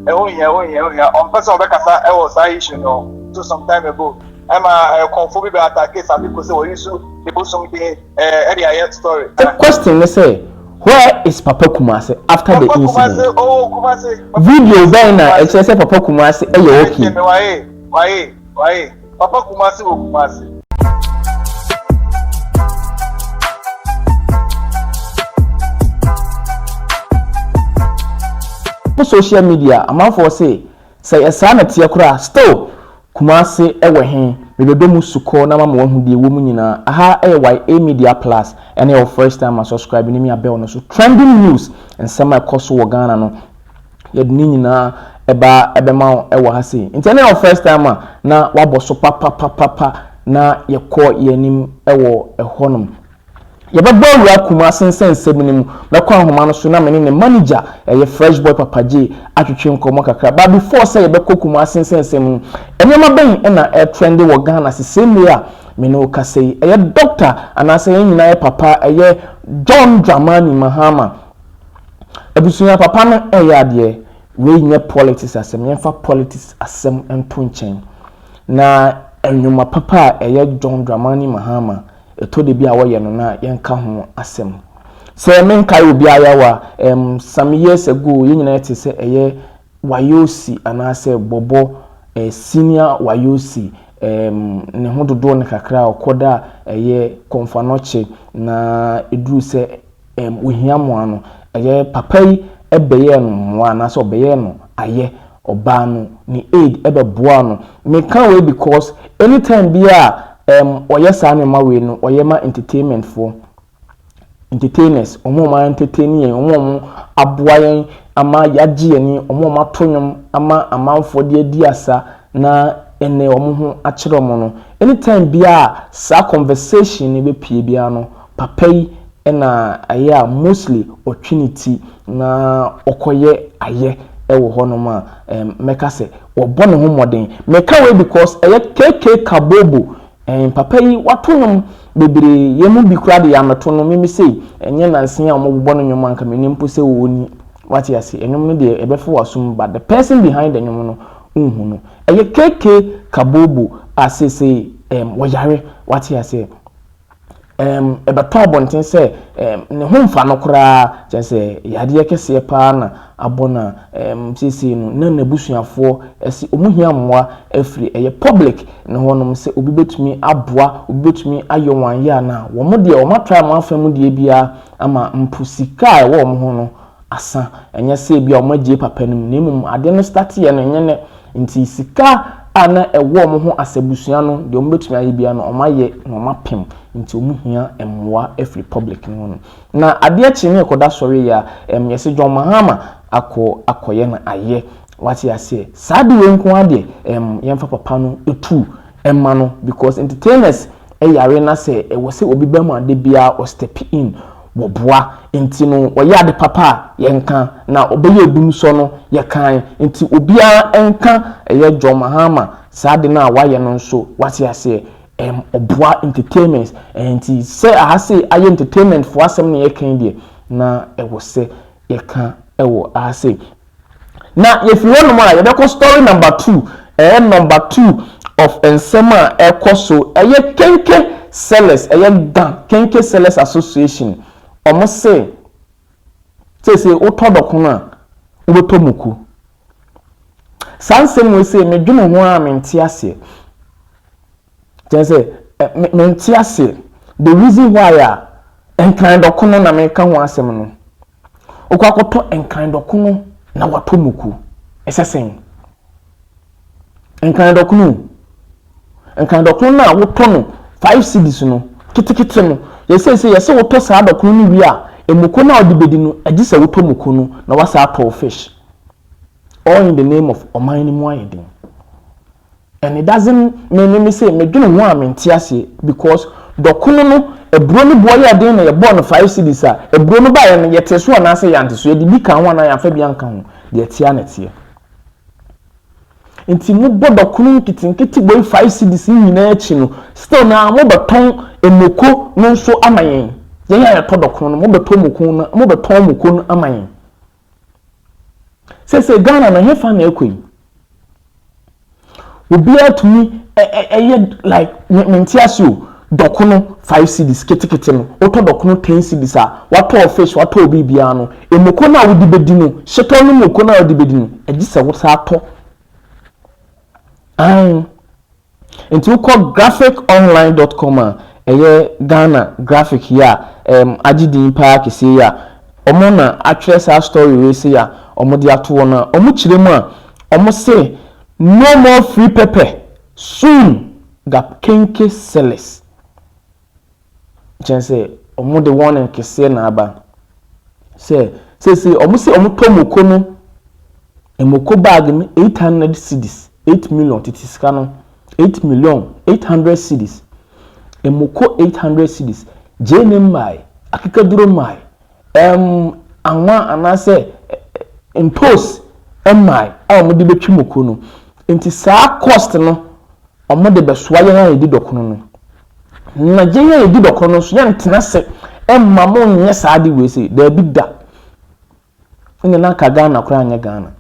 Ɛho hia, ɛho hia, ɛho hia. Ɔmpɛ sɛ ɔbɛkasa ɛwɔ saa issue no so some time ago. Ɛma ɛkɔnfo bi bɛ attack Sabi ko sɛ wɔyi so ne bosom de ɛde ayɛ story. The question ne sɛ, where is Papa Kumase after the Papa Kumase, incident? oh Kumase. Video bɛn na ɛkyerɛ sɛ Papa Kumase ɛyɛ okay? Waye, waye, waye. Papa Kumase wɔ Kumase. Po social media amanfoɔ se sɛ yɛ saa na teɛ koraa, still Kumase ɛwɔ he? Mebɛbɛ mu sukɔ na mama wahu deɛ ɛwɔ mu nyinaa. Aha ɛyɛ YA Media Plus. Ɛne ɛwɔ first time a, subscribe ne mi abɛl no so. Trending news, nsɛm a ɛkɔ so wɔ Ghana no, yɛde ne nyinaa ɛba ɛbɛma wo ɛwɔ ha sei. Nti ɛne ɛwɔ first time a, na wabɔ so papapapapa na yɛkɔ yɛn anim ɛwɔ ɛhɔnom. Yɛbɛbɔ awura Kumase nsɛnsɛm no mu. Mɛkɔ ahoma no so na mene ne manager, ɛyɛ Fresh Boy Papa J, atwetwe nkɔmmɔ kakra. But before sɛ yɛbɛkɔ Kumase nsɛnsɛm mu, nneɛma bɛn ɛna ɛtrend wɔ Ghana sesei mmere a mene wo kasa yi? Ɛyɛ doctor anaasɛ yɛn nyinaa yɛ papa, ɛyɛ John Dramani Mahama. Abusua, papa no ɛyɛ adeɛ. Wei nyɛ politics asɛm, yɛmfa politics asɛm nto nkyɛn na nnwuma papa a ɛyɛ John Dramani Mahama ɛtɔ de bi a wɔyɛ no na yɛnka ho asɛm. Sɛ menkae obi ayawa, some years ago yɛn nyinaa te sɛ ɛyɛ Wayosi anaasɛ Bɔbɔ, Senior Wayosi, ne ho dodoɔ no kakra a ɔkɔda ɛyɛ Komfo Anokye na ɛduru sɛ ohia mmoa no, ɛyɛ papa yi ɛbɛyɛɛ no mmoa anaasɛ ɔbɛyɛɛ no ayɛ ɔbaa no ne aid ɛbɛboa no. Meka wei because anytime bi a ɔyɛ saa nneɛma wei no, ɔyɛ ma entertainment foɔ, entertainers, wɔn a wɔn entertain yɛn, wɔn a wɔn aboa yɛn ama yɛagye yɛn ani, wɔn a wɔn ato nnwom ama amanfoɔ de adi asa na ɛnɛ wɔn ho akyerɛ wɔn no. Anytime bi a saa conversation no bɛpie biara no, papa yi ɛna ɛyɛ a mostly ɔtwe ne ti na ɔkɔyɛ ayɛ ɛwɔ hɔnom a mɛka sɛ wɔbɔ ne ho mmɔden. Mɛka wei because ɛyɛ KK Kabobo, papa yi wato nnwom bebree. Yɛn mu bi koraa de yɛamɛto no. Mimi sei ɛnyɛ nansen a wɔbobɔ no nnwom anka menim mpo sɛ wɔwɔ ni. Wate ase? Nnwom no deɛ ɛbɛfo w'asom, but the person behind the nnwom no nhu no. Ɛyɛ KK Kabobo a seesei wɔyare. Wate ase? Ɛbɛtɔ abɔnten sɛ ne ho mfa no koraa, kyerɛ sɛ yadeɛ kɛseɛ paa na abɔ na seesei no na n'abusuafoɔ ɛsi ɔmo hia mmoa afiri ɛyɛ public ne hɔnom sɛ obi bɛtumi aboa, obi bɛtumi ayɛ wɔn ayɛ ana. Wɔn deɛ wɔn atra wɔn afa mu deɛ biara ama mpo sika a ɛwɔ wɔn ho no asa. Ɛnyɛ sɛ bi a wɔn agye papa no mu, na mmom adeɛ no start yɛ no ɛnyɛ nɛ. Nti sika a na ɛwɔ wɔn ho asɛ no deɛ, wɔn bɛtumi ayɛ biara no wɔn ayɛ na wɔn apem. Nti wɔn hia mmoa afiri public no ho no. Na adeɛ kye ne ɛkɔda sɔre yi a, yɛsɛ John Mahama akɔ akɔyɛ no ayɛ. Wate aseɛ? Saa de wei nko adeɛ, yɛmfa papa no etu ɛma no because entertainers ɛyare na sɛ ɛwɔ sɛ obi bɛ mu ade biara ɔstep in wɔboa. Nti no ɔyɛ ade papa a yɛnka na ɔbɛyɛ edum sɔ no yɛkan. Nti obiara nka ɛyɛ John Mahama saa de no a wayɛ no nso. Wate aseɛ? Ɔboa entertainment. Nti sɛ aha se ayɛ entertainment fo asɛm na yɛkan deɛ na ɛwɔ sɛ yɛka ɛwɔ aha se. Na yɛfiri hɔnom a, yɛbɛkɔ story number two. Ɛyɛ number two of nsɛm a ɛkɔ so, ɛyɛ kenkey sellers, ɛyɛ Ga Kenkey Sellers Association. Ɔmo se seesei wotɔ dɔkono a, wobɛtɔ muku. Saa nsɛm wei sɛ medwene ho a, mente aseɛ. Kyerɛ sɛ mente aseɛ the reason why a Nkran dɔkono na meka ho asɛm no, wokɔ akɔtɔ Nkran dɔkono na watɔ muku. Ɛsɛ sɛn? Nkran dɔkono, Nkran dɔkono no a wotɔ no 5 cedis no ketekete no, yɛsɛ sɛ yɛsɛ wotɔ saa dɔkono no wie a, emuko no a wɔde bɛdi no, agye sɛ wotɔ muku no na wasa atɔ fish, all in the name of ɔman no mu ayɛ den. And it doesn't mean me say medwene ho a mente aseɛ because dɔkono no, eburo no boɔ yɛ den na yɛbɔɔ no 5 cedis a, eburo no baeɛ no, yɛte so anaasɛ yɛante so, yɛde bi ka ho anaa yɛamfa bi anka ho deɛ, ɛteɛ na ɛteɛ. Nti mobɔ dɔkono nketenkete bɔ 5 cedis nyinaa akyi no, still na mobɛtɔn emoko no nso ama yɛn. Yɛn a yɛtɔ dɔkono no, mobɛtɔ moko no, mobɛtɔn moko no ama yɛn. Sɛsɛ Ghana no, hefa na ɛkɔ yi? Obiara tumi ɛyɛ like mente ase o. Dɔkono 5 cedis ketekete no, wotɔ dɔkono 10 cedis a, watɔ fish, watɔ biribiara no, emoko no a wode bɛdi no, hyetɔ no, moko no a wode bɛdi no, ɛgye sɛ wosa atɔ ahan. Nti wokɔ graphiconline.com a, ɛyɛ Ghana graphic yi a agye din paa kɛseɛ yi a, ɔmo na atwerɛ saa story wei se a ɔmo de ato hɔ no a, ɔmo kyerɛ mu a, ɔmo se, "No more free pepper soon, Ga kenkey sellers." Kyɛn sɛ ɔmo de warning kɛseɛ na aba sɛ sɛsɛ ɔmo sɛ ɔmo tɔ moko no, moko bag no 800 cedis, 8 million tete sika no, 8 million 800 cedis, moko 800 cedis, gyeene mmae, akekaduro mmae, anwa anaasɛ ntos mmae a wɔde bɛtwi moko no. Nti saa cost no, wɔn de bɛsoa yɛn a yɛdi dɔkono no. Na yɛn a yɛdi dɔkono no nso, yɛntena se ɛmma mo nyɛ saa de wei sɛ daabi da. Ɛna nanka Ghana koraa nyɛ Ghana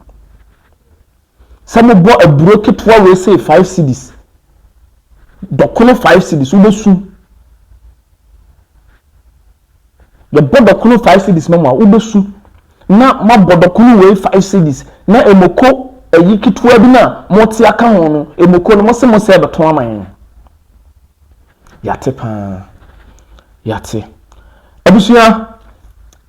sɛ mobɔ aburo ketewa wei sɛ 5 cedis, dɔkono 5 cedis, wobɛsu. Yɛbɔ dɔkono 5 cedis ma mu a, wobɛsu. Na mabɔ dɔkono wei 5 cedis na emoko ɛyi ketewa bi na mote aka ho no, emoko no mo se mo sɛ ɛbɛtɔn ama yɛn. Yate paa, yate. Abusua,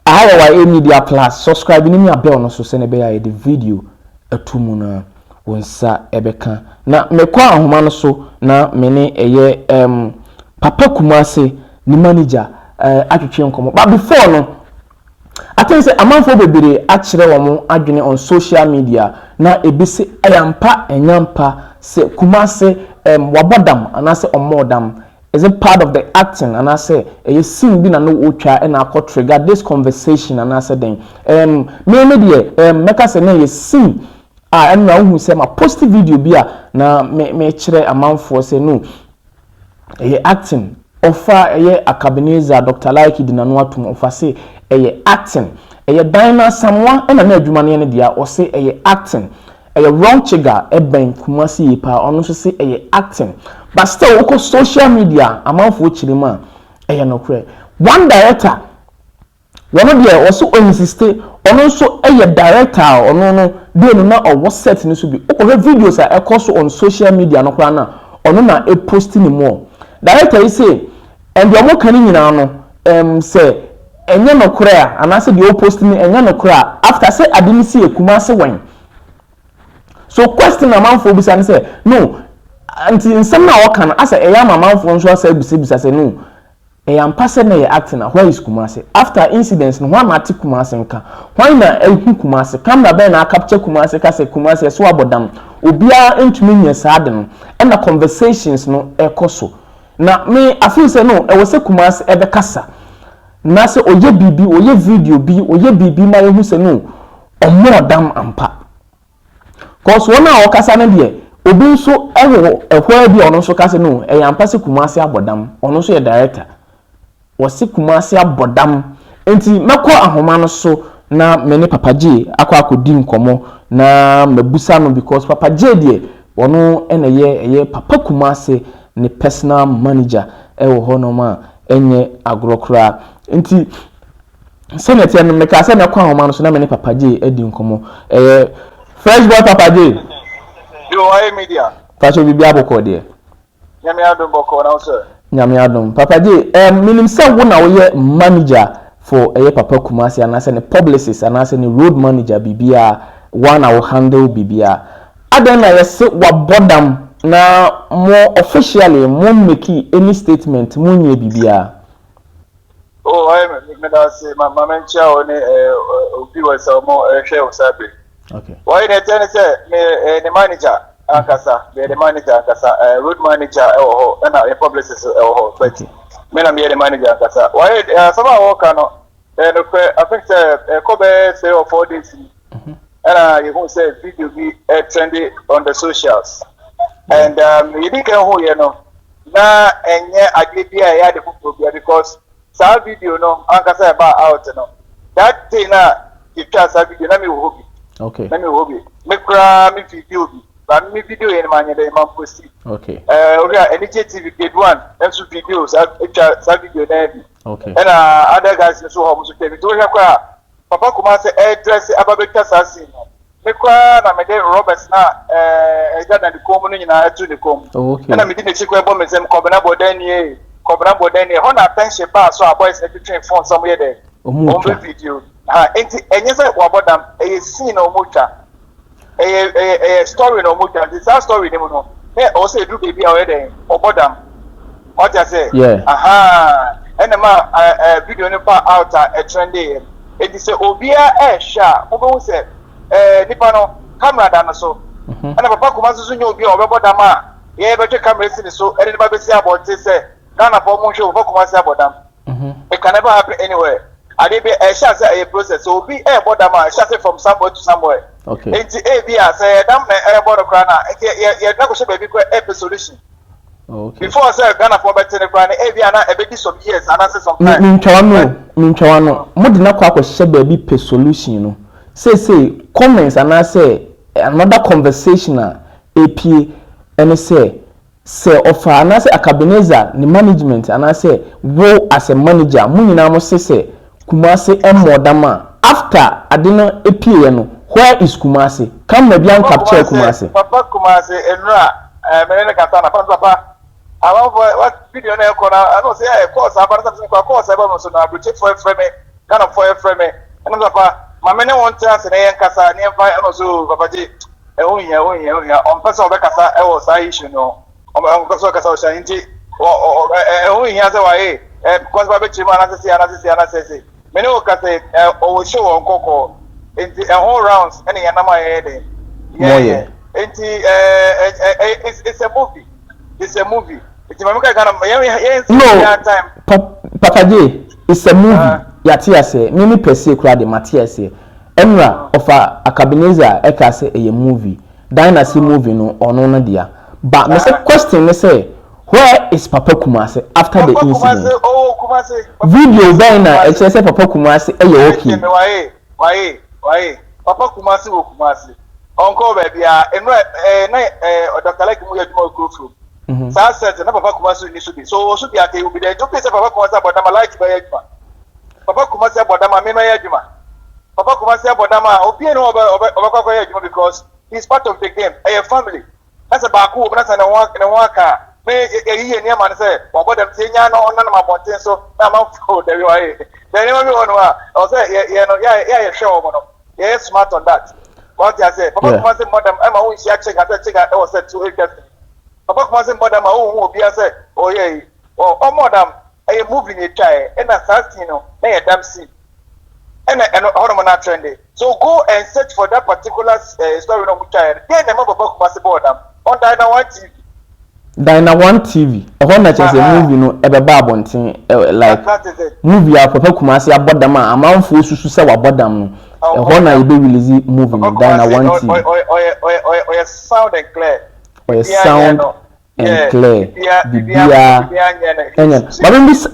aha yɛ YA Media Plus. Subscribe ne mia bell no so sɛne ɛbɛyɛ a yɛde video ato mu no, wo nsa ɛbɛka. Na mekɔ ahoma no so na me ne ɛyɛ Papa Kumase ne manager atwetwe nkɔmmɔ. But before no, I think sɛ amanfoɔ bebree akyerɛ wɔn adwene on social media na ebi sɛ ɛyɛ ampa, ɛnyɛ ampa sɛ Kumase wabɔ dam anaasɛ ɔmmɔɔ dam. Is it part of the acting anaasɛ ɛyɛ scene bi na no otwa ɛna akɔ trigger this conversation anaasɛ den? Me deɛ, mɛka sɛ na ɛyɛ scene a ɛno na wohu sɛ ma post video bi a na me mekyerɛ amanfoɔ sɛ no, ɛyɛ acting. Ɔfa ɛyɛ Akabenezer, Dr Like di n'ano atum, ɔfa se ɛyɛ acting. Ɛyɛ Diana Samoa ɛna na adwuma no yɛ no deɛ, ɔse ɛyɛ acting. Ɛyɛ Wrong Chiga, ɛbɛn Kumasi yie paa, ɔno nso se ɛyɛ acting. But still, wokɔ social media, amanfoɔ kyerɛ mu a, ɛyɛ nokorɛ. One director, wɔn deɛ, wɔso ɔinsist, ɔno nso yɛ director a ɔno no deɛ no na ɔwɔ set no so bi. Wokɔhwɛ videos a ɛkɔ so on social media no koraa na ɔno na ɛpost ne mu. Director yi sɛ ɛndeɛ ɔmo ka ne nyinaa no, sɛ ɛnyɛ nokorɛ a, anaasɛ deɛ ɔpost no ɛnyɛ nokorɛ a, after sɛ ade no si Kumase wɛn. So question amanfoɔ bisa no sɛ no, nti nsɛm na ɔka no asɛ ɛyɛ ama amanfoɔ nso asɛ bisabisa sɛ no, ɛyɛ ampa sɛ na ɛyɛ acting a, where is Kumase after incidents no? Hwan na ate Kumase nka? Hwan na ehu Kumase? Camera bɛn na acapture Kumase ka sɛ Kumase ɛso abɔ dam? Obiara ntumi nyɛ saa de no. Ɛna conversations no ɛkɔ so na me afei sɛ no, ɛwɔ sɛ Kumase ɛbɛkasa na sɛ ɔyɛ biribi, ɔyɛ video bi, ɔyɛ biribi ma yɛhu sɛ no, ɔmmɔɔ dam ampa. Cause wɔn a wɔkasa no deɛ, obi nso ɛwɔ ɛhɔ bi a ɔno nso kasa no, ɛyɛ ampa sɛ Kumase abɔ dam. Ɔno nso yɛ director, wɔsi Kumase abɔ dam. Nti mɛkɔ ahoma no so na me ne Papa Gye akɔ akɔdi nkɔmɔ na mɛbusa no, because Papa Gye deɛ, ɔno ɛna ɛyɛ Papa Kumase ne personal manager ɛwɔ hɔnom a ɛnyɛ agorɔ koraa. Nti sɛnea ɛteɛ no, mɛka sɛ mɛkɔ ahoma no so na me ne Papa Gye adi nkɔmɔ. Ɛyɛ Fresh Boy Papa Gye. Yo, ayɛ media. Faso, biribi abɔkɔ deɛ? Nyame adom, bɔkɔ na sɛ. Nyame adom. Papa Gye, menim sɛ wo na woyɛ manager for ɛyɛ Papa Kumase anaasɛ ne publicist anaasɛ ne road manager, biribiara wa na wo handle biribiara. Adɛn na yɛse wabɔ dam na mo officially mo make any statement, mo nyɛ biribiara? Oh, ayɛ, meda ase. Ma menkyia wo ne obi wɔ sɛ ɔmo ɛhwɛ wo saa bere. Wɔyɛ ne ɛkyɛ ne sɛ me ne manager ankasa, meyɛ ne manager ankasa, road manager ɛwɔ hɔ ɛna yɛ publicist ɛwɔ hɔ, but me na meyɛ ne manager ankasa. Wɔyɛ asɛm a wɔka no ɛyɛ nokorɛ. I think sɛ ɛkɔ bɛyɛ 3 or 4 days ni ɛna yɛhu sɛ video bi ɛtrend on the socials and yɛdi kan hu yɛ no na ɛnyɛ adeɛ bi a ɛyɛ ade foforɔ bia, because saa video no ankasa ɛba out no, that day na yɛtwa saa video na mewɔ hɔ bi. Okay. Na mewɔ hɔ bi. Me koraa me video bi. Ba me video yɛ no manyɛ dɛ ma posti. Okay. Ɛɛ wohwɛ a Anigye TV grade one nso video saa atwa saa video naa bi. Okay. Ɛna other guys nso wɔ hɔ nso twa bi. Nti wohwɛ koraa Papa Kumase ɛredrɛse aba bɛtwa saa scene no. Me koraa na mede rubbers na ɛɛ ɛda da ne kɔn mu no nyinaa ɛto ne kɔn mu. Oh, okay. Ɛna medi n'akyi koraa bɔ me nsam Kɔbena bɔ nie, Kɔbena bɔ nie. Ɛhɔ na attention baa so a boys no twetwe phone sɛ wɔyɛ dɛ. Wɔn bɛ video. Ha nti ɛnyɛ sɛ wabɔ dam, ɛyɛ scene na wɔn twa. Ɛyɛ ɛyɛ ɛyɛ story na wɔn twa. Nti saa story no mu no, na ɛwɔ sɛ eduru baabi a ɔyɛ dɛ ɔbɔ dam. Wate ase? Yeah. Aha. Ɛna ma ɛɛ ɛɛ video no ba out a ɛtrɛnde yɛ. Eti sɛ obiara ɛɛhwɛ a, mobɛhu sɛ ɛɛ nipa no camera da no so. Ɛna Papa Kuma nso so nyɛ obi a ɔbɛbɔ dam a yɛbɛtwe camera si ne so ɛde ne ba bɛsi abɔnten sɛ Ghanafoɔ monhwɛ o, Papa Kumasi abɔ dam. It can never happen anywhere. Adeɛ bi ɛhyɛ ase ɛyɛ process. So obi ɛɛbɔ dam a ɛhyɛ ase from somewhere to somewhere. Okay. Nti ebi a sɛ yɛ dam na ɛɛbɔ no koraa na nti yɛ yɛ na kɔhyɛ baabi koraa ɛɛpɛ solution. Okay. Before sɛ Ghanafoɔ bɛte no koraa no ebi a na ɛbɛdi some years anaasɛ some time. Mentwa w'ano o, mentwa w'ano. Mode no akɔ akɔhyɛ baabi pɛ solution no. Seesei comments anaasɛ another conversation a ɛrepue ne sɛ, sɛ ɔfa anaasɛ Akabenezer ne management anaasɛ wo as a manager mo nyinaa mo se sɛ Kumasi mmɔɔ dam a, after ade no pieeɛ no where is Kumasi? Camera biara Papa ncapture Kumasi, Kumasi. Papa Kumasi, nnura eh, me ne no kasa na papa papa amanfoɔ wa video na ɛkɔ na ɛna ɔsɛ ɛ kɔɔ saa ba no sɛ kɔ kɔɔ saa ba mu so na aburokyefoɔ ɛfrɛ me Ghanafoɔ ɛfrɛ me ɛna papa ma me ne wɔn tena ase na yɛn kasa ne yɛn fa ɛna ɔsɛ o papa gye ɛho hia ɛho hia ɛho hia ɔmpɛ sɛ ɔbɛkasa ɛwɔ saa issue no ɔmpɛ sɛ ɔkasa wɔ saa nti ɔ ɔ ɛho hia sɛ wayɛ ɛ kɔsɛ ba bɛkyerɛ mu anaasɛ se anaasɛ se anaasɛ se me ne wo kasa yi ɛ ɔwɔ show wɔ nkɔkɔɔ nti ɛho rounds ɛne yɛn nam a yɛyɛ den yɛyɛ nti ɛ ɛ ɛ it's it's a movie it's a movie nti maame ka Ghana yɛn yɛn nsi No, yɛn time. pa Papa J, it's a movie. Uh, Yɛate aseɛ. Me me pɛsie koraa de mate aseɛ. Ɛnora ɔfa Akabenezer ɛka sɛ ɛyɛ movie. Dynasty movie no ɔno no dea. But me sɛ question ne sɛ where is Papa Kumasi after the Papa Kumasi, incident? oh Kumasi, Papa Video Kumasi, bɛn na Kumasi. ɛkyerɛ sɛ Papa Kumasi ɛyɛ okay? Ɛkyɛ me waye, waye, waye. Papa Kumasi wɔ Kumasi. Ɔnkɔɔ baabiara. Nnora ɛɛ na ɛɛ Dr. Lucky mu yɛ adwuma wɔ Kurofrom. Saa set na Papa Kumasi nni so bi. So ɔwɔ so bi anka obi dɛ. Nti wopɛ sɛ Papa Kumasi abɔ dam a light bɛyɛ adwuma. Papa Kumasi abɔ dam a me mɛyɛ adwuma. Papa Kumasi abɔ dam a obi ne ɔbɛ ɔbɛ ɔbɛkɔ akɔyɛ adwuma because he is part of the game. Ɛyɛ family. Na sɛ baako wɔ mu na sɛ ne ho ne ho aka a me yɛyi yɛ nneɛma no sɛ wabɔ dam nti yɛnya na ɔnanam abɔnten so na amanfo dabi wayɛ. Dɛ nneɛma bi wɔ hɔ nom a ɛwɔ sɛ yɛ yɛ no yɛ a yɛhwɛ wɔn no yɛyɛ smart on that. Wate ase? Papa Kumasi mmɔ dam ɛma wonhyia kyega sɛ kyega ɛwɔ sɛ to atwa sini. Papa Kumasi mmɔ dam a wonhu obiara sɛ ɔyɛ yi. Ɔmmɔ dam ɛyɛ movie na etwaeɛ ɛna saa scene no na yɛ dam scene ɛna ɛno ɛhɔnom na trende. So go and search for that particular uh, story na ɔmo twaeɛ no. Deɛ na ɛma Papa Kumasi bɔɔ dam on Dyna One TV. Dyna One TV ɛhɔ na kyerɛ sɛ movie no ɛbɛba abɔnten like movie a Papa Kumasi abɔ dam a amanfoɔ susu sɛ wabɔ dam no ɛhɔ na yɛbɛ release movie no Dyna One TV. Ɔyɛ sound and clear. Ɔyɛ sound and clear biribiara ɛnyɛ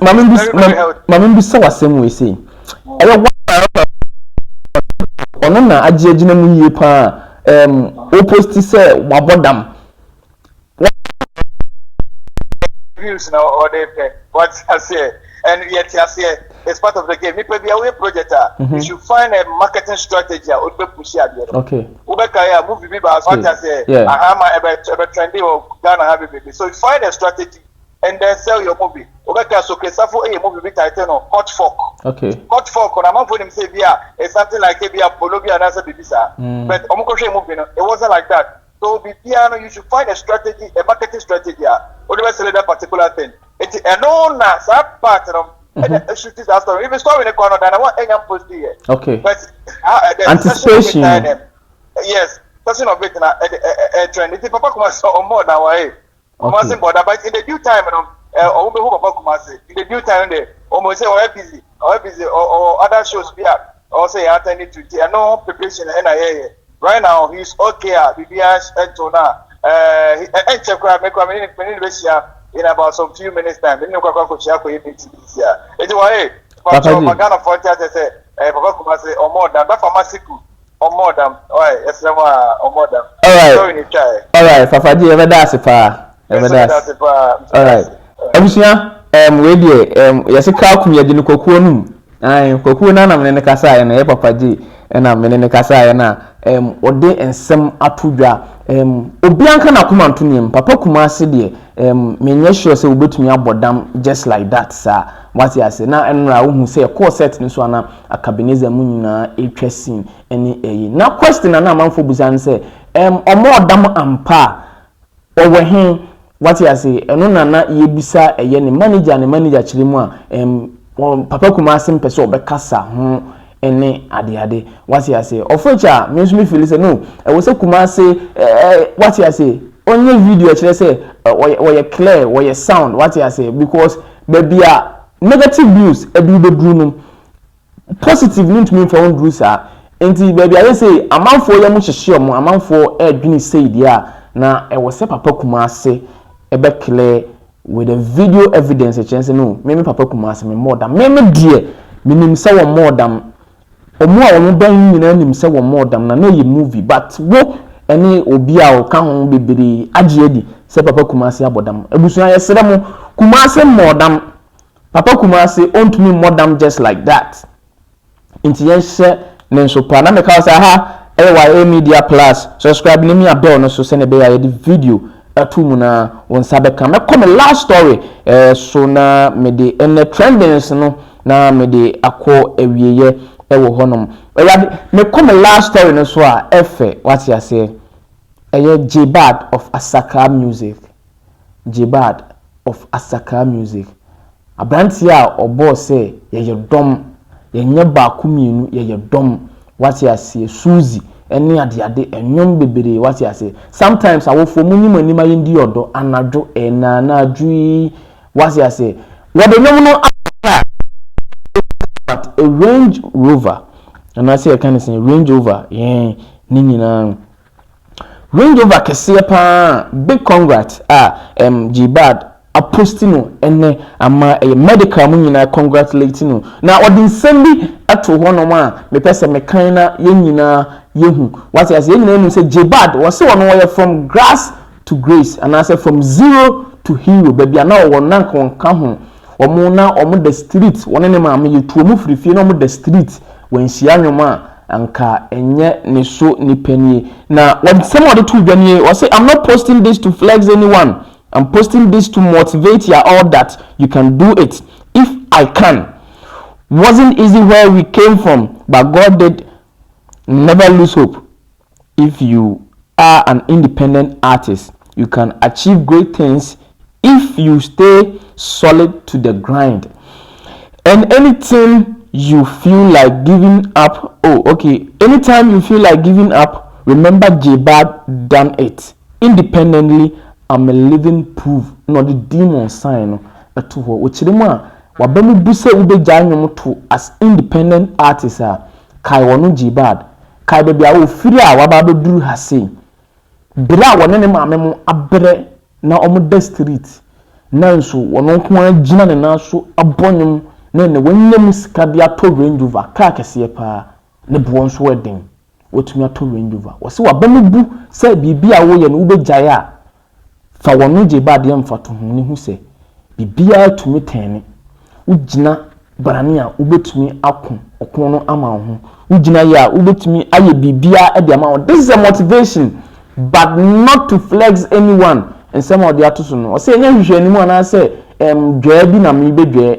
maame mbisa maame mbisa w'asɛm wɔ ese ɛyɛ wa ɔno na agye agyina mu yie paa ɛɛm oposti sɛ wabɔ dam. Views na ɔde pɛ wate aseɛ and yɛte aseɛ it's part of the game nipa bi a woyɛ project a you should find a marketing strategy a wode bɛ push adeɛ no okay wobɛkae a movie bi baa so wate aseɛ aha ma ɛbɛ ɛbɛ trendy wɔ Ghana ha bebrebe so you find a strategy and then sell your movie wobɛkae so Kesafo ɛyɛ movie bi title no hot fork okay hot fork na amanfoɔ nim sɛ bi a it's something like ebi a polo bi anaasɛ biribi saa but ɔmo kɔhwɛ movie no it wasn't like that. So biribiara no you should find a strategy, a marketing strategy a wode bɛ sell that particular thing. Nti ɛno na saa part no ɛna ɛshuti saa story. Even story no kɔ no dana wɔn ɛnya mpost yɛ. Okay. But uh, the anticipation. Session of it, yes, session of it na ɛ ɛ trend. Nti papa kuma sɛ ɔmɔ na wɔyɛ. Kumasi bɔda but in the due time no ɔmo bɛ hu papa Kumasi in the due time de ɔmo sɛ ɔyɛ busy ɔyɛ busy ɔwɔ other shows bi a ɔwɔ sɛ yɛ attend to nti ɛno ho preparation ɛna yɛyɛ right now he is okay a biribiara ɛnto no a ɛɛ ɛnkyɛ koraa me koraa me ne me ne no bɛhyia in about some few minutes time me ne no kɔ akɔ akɔhyia akɔyɛ meeting bi si a eti wɔyɛ Papa pàtó ma Ghana fɔ nti asɛ sɛ ɛɛ papa Kumasi ɔmo ɔda bɛfa ma siku. Ɔmmɔɔ dam, wai, yɛsrɛ mo a, ɔmmɔɔ dam. Alright. Sorry ne twaeɛ. Alright, Papa Gye, yɛbɛda ase paa. Yɛbɛda ase. Alright. Abusua, wei deɛ, yɛse kaa kum yɛgye no kwakuo no mu. Ae, kwakuo no na mene ne kasaeɛ no, ɛyɛ Papa Gye ɛna mene ne kasaeɛ no a, ɔde nsɛm ato dwa. Obiara nka n'akoma nto ne yam. Papa Kumase deɛ, menyɛ sure sɛ wobɛtumi abɔ dam just like that saa. Wate ase? Na ɛnora wohu sɛ ɛkɔɔ set no so a na Akabenezer mu nyinaa ɛretwa scene ɛne ɛyi. Na question a na amanfoɔ bisa no sɛ, ɔmɔɔ dam ampa a, ɔwɔ he? Wate ase? Ɛno na na yɛbisa ɛyɛ ne manager, ne manager kyerɛ mu a, Papa Kumase mpɛ sɛ ɔbɛkasa ho ɛne adeade. Wate ase? Of which a, me nso me feel sɛ no, ɛwɔ sɛ Kumase, wate ase, ɔnyɛ video ɛkyerɛ sɛ ɔyɛ clear, ɔyɛ sound, wate ase, because baabi a negative news ɛde wobɛduru no, positive no ntumi mfa wo nduru saa. Nti baabi a yɛsɛ amanfoɔ yɛ mo hyehyɛ ɔmo, amanfoɔ ɛredwene sei deɛ a, na ɛwɔ sɛ Papa Kumase ɛbɛ clear with a video evidence ɛkyerɛ sɛ no, me Papa Kumase me mmɔɔ dam. Me deɛ, menim sɛ wɔn mmɔɔ dam. Ɔmo a wɔn bɛn nyinaa nim sɛ wɔn mmɔɔ dam na na ɛyɛ movie, but wo ɛne obi a ɔka ho bebree agye adi sɛ Papa Kumase abɔ dam. Abusua, yɛsrɛ mo, Kumase mmɔɔ dam. Papa Kumase ɔntumi mmɔ dam just like that. Nti yɛnhyɛ ne nso pa. Na meka sɛ ha ɛyɛ YA Media Plus. Subscribe ne mia bell no so sɛnea ɛbɛyɛ a yɛde video ɛto mu na wo nsa bɛka. Mɛkɔ me last story so na mede ɛnɛ trendings no na mede akɔ awieɛ ɛwɔ hɔnom. Awurade, mekɔ me last story no so a, ɛfɛ, wate aseɛ. Ɛyɛ Jbad of Asakra Music. Jbad of Asakra Music. Aberanteɛ a ɔbɔɔ sɛ yɛyɛ dɔm, yɛnyɛ baako mmienu, yɛyɛ dɔm. Wate aseɛ, Suzy ɛne adeade, ɛnwom bebree, wate aseɛ. Sometimes awofoɔ mo nyim anim ayɛ ndi ɔdɔ anadwo ɛnaanadwo yi, wate aseɛ. Wɔde nwom no aba but a Range Rover, anaasɛ yɛka ne sɛ Range Rover, yɛn ne nyinaa. Range Rover kɛseɛ paa, big congrats a Jbad apost no ɛnɛ ama ɛyɛ medical mu nyinaa congratulate no. Na ɔde nsɛm bi ato hɔnom a mepɛ sɛ mekan na yɛn nyinaa yɛhu. Wate ase, yɛn nyinaa nim sɛ Jbad wɔse ɔno wɔyɛ from grass to grace anaasɛ from zero to hero. Baabi a na ɔwɔ na nka ɔnka ho. Wɔn na wɔn da street, wɔne ne maame yɛtu wɔn firi fie na wɔn da street. Wɔnhyia nnwom a anka ɛnyɛ ne so nipa nie. Na wɔn a wɔde to dwa nie, wɔse, "I'm not posting this to flex anyone. I'm posting this to motivate you all that you can do it. If I can. Wasn't easy where we came from, but God did. Never lose hope. If you are an independent artist, you can achieve great things if you stay solid to the grind. And anything you feel like giving up, oh, okay. Anytime you feel like giving up, remember Jbad done it. Independently, I'm a living proof." No, the demon sign no, ɛto hɔ. Wɔkyerɛ mu a, waba mu bu sɛ wobɛgyae nnwom to as independent artist a, kae wɔno Jbad. Kae baabi a ofiri a waba abɛduru ha sei. Bere a wɔne ne maame mo abrɛ na wɔn da street, na nso wɔn nko ara gyina ne nan so abɔ nnwom na ɛnɛ wɔanya mu sika de atɔ Range Rover, kaa kɛseɛ paa, ne boɔ nso ɛden. Watumi atɔ Range Rover. Wɔsi waba mu bu sɛ biribi a wɔyɛ no wobɛgyae a, fa wɔn Jbad yɛ mfatoho ne ho sɛ biribiara tumi tɛn. Wogyina brane a wobɛtumi ako ɔko no ama wo ho. Wogyina yɛ a wobɛtumi ayɛ biribiara de ama wo. This is a motivation but not to flex anyone. Nsɛm a ɔde ato so no, ɔsɛ ɛnyɛ hwehwɛ anim anaasɛ dwaa bi na mebɛdwaa,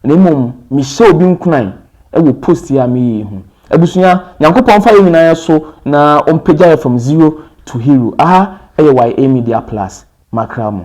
na mmom mehyɛ obi nkuran ɛwɔ post yi a meyɛ yi ho. Abusua, Nyankopɔn fa yɛn nyinaa so na ɔmpagya yɛ from zero to hero. Aha ɛyɛ YA Media Plus. Makra mo.